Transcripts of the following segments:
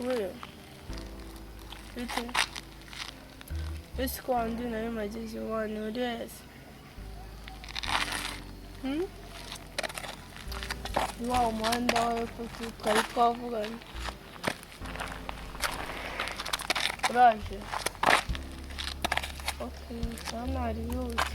Amakuru bite? Ese ko wandi nayo mageze wani uri wese? Hmm? Ni wa muhanda wa hepfo twari twavuganye. Uraje? Okay, hano hari yose.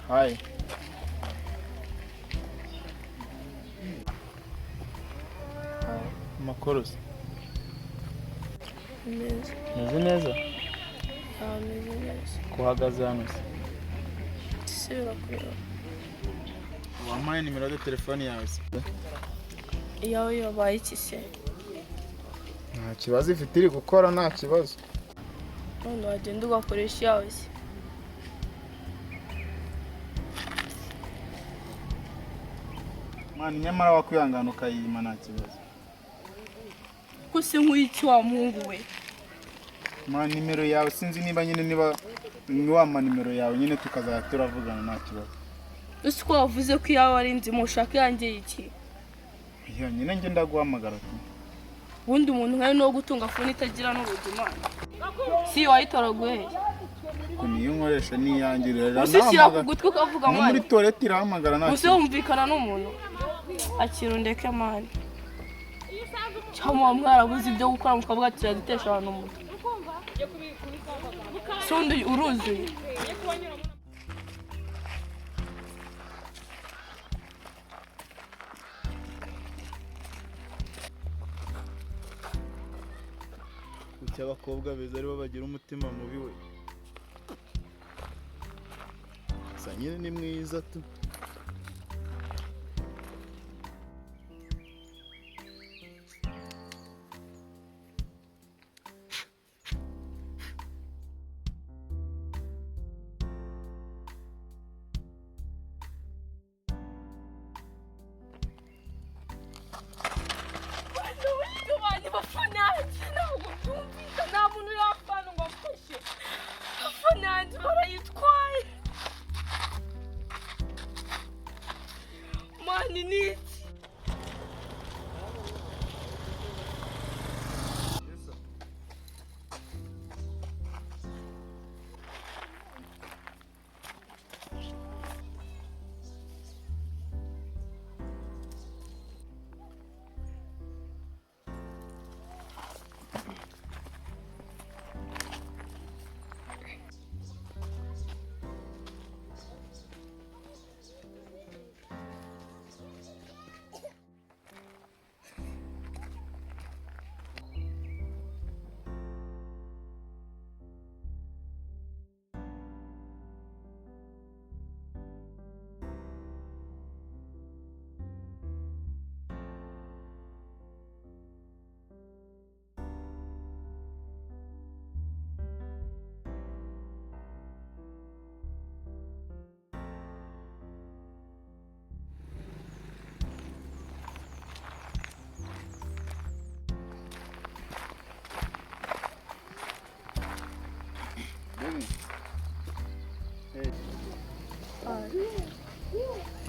Hi. Amakuru se? Neza. Meze neza? Ah, meze neza. Ko uhagaze hano se? Ese birakureba? Wampaye nimero de telefone yawe se? Iyawe yabaye iki se? Nta kibazo ifite, iri gukora nta kibazo. None wagenda ugakoresha iyawe se? Mwana, nyamara wakwihangana ukayima nta kibazo. Ko se nk'iki wa muhungu we? Mwana, nimero yawe sinzi niba nyine niba wampa nimero yawe nyine tukazajya turavugana nta kibazo. Ese ko wavuze ko iyawe ari nzima ushaka iyanjye iki? Iyo nyine njye ndaguhamagara tu. Ubundi umuntu nkawe ni uwo gutunga fone itagira n'urugi Imana. Si wayitoraguye he? Ko niyo nkoresha n'iyanjye rero. Gusa ushyira ku gutwi ukavuga No muri mani. toilette irahamagara nta Gusa kibazo. wumvikana n'umuntu. Akira undeke mani. Cyangwa muba mwarabuze ibyo gukora mukavuga ati turadutesha abantu umutwe. Si undi uruzuye. Kuki abakobwa beza aribo bagira umutima mubi we? Gusa nyine ni mwiza tu. Abantu bafana yanjye ntabwo byumvikana, nta muntu urapfana ngo amfashe. Bafana yanjye barayitwaye. Mani ni iki?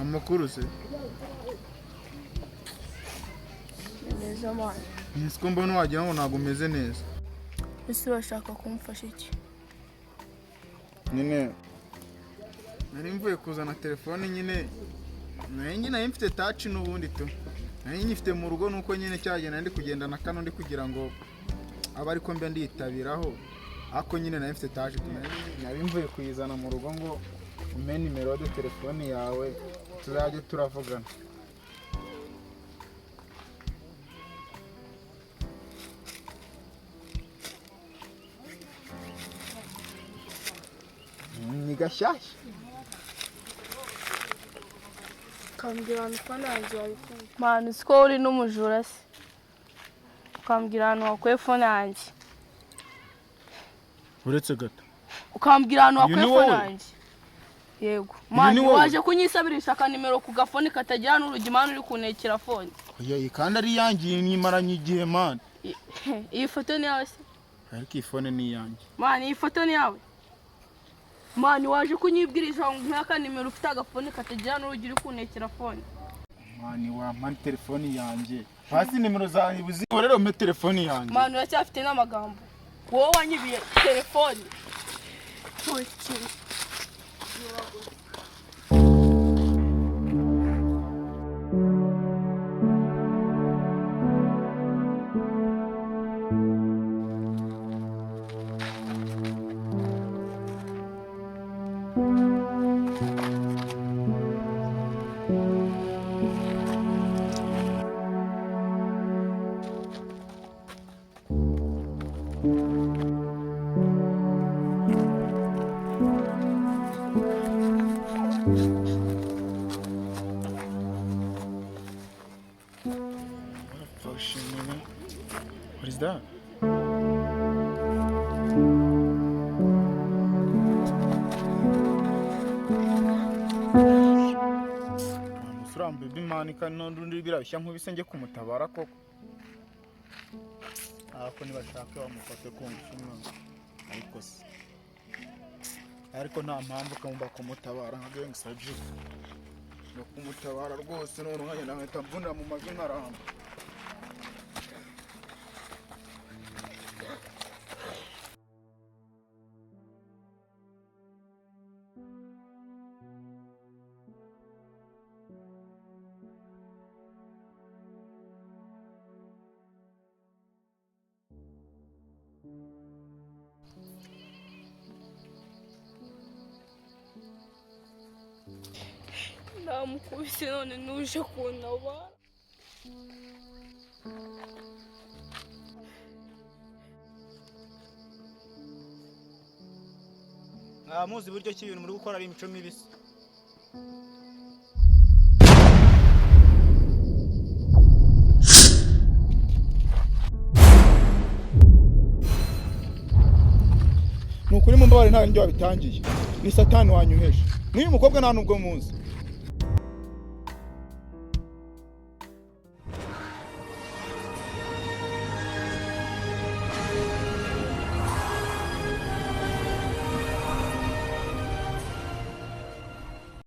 Amakuru se? Ni meza mani. Siko mbona wagira ngo ntabwo umeze neza. Ese urashaka kumfasha iki? Nyine nari mvuye kuzana telefone nyine, nari nyine mfite taci n'ubundi tu, nari nyifite mu rugo, nuko nyine cyagenda ndi kugenda na kano ndi kugira ngo abe ariko mbe nditabiraho, ariko nyine nari mfite taci tu, nari mvuye kuyizana mu rugo ngo umpe nimero de telefone yawe tuzajye turavugana. Ni gashyashya. Ukambwira ahantu fone yanjye wayikuye. Mani siko uri n'umujura se? Ukambwira ahantu wakuye fone yanjye. Uretse gato. Ukambwira ahantu Uyu wakuye ni fone wowe? yanjye. Yego. Mani ni wowe? waje kunyisabirisha akanimero ku gafone katagira n'urugi mani uri kuntekera fone. Oya, iyi kandi ari iyangiye nyimaranye igihe mani. Iyi foto ni yawe se? Ariko iyi phone ni iyanjye. Man, iyi foto ni yawe? Man, waje kunyibwiriza ngo nkaka nimero, ufite agafone katagira n'urugi, uri kuntekera phone. Man, wampa telefone yanjye hasi, nimero zanjye uzihorere, umpe telefone yanjye. Man, uracyafite n'amagambo, wowe wanyibiye telefone. Toki. What the fuck, nigga? What is that? Umusore wambaye man, kandi n'undi birabishya nkubise njye kumutabara koko. Ariko nibashaka bamufate ku ngufu mwana. Ariko se, ariko nta mpamvu kagomba kumutabara nka gangster G. No kumutabara rwose, none nkagenda nkahita mvunira mu mavi nkaramba. Namukubise none nuje kuntabara. Mwaba muzi uburyo ki ibintu muri gukora ari imico mibi se? Ni ukuri, mumbabarire, nta ndyo wabitangiye, ni Satani wanyuheje. N'uyu mukobwa nta nubwo muzi.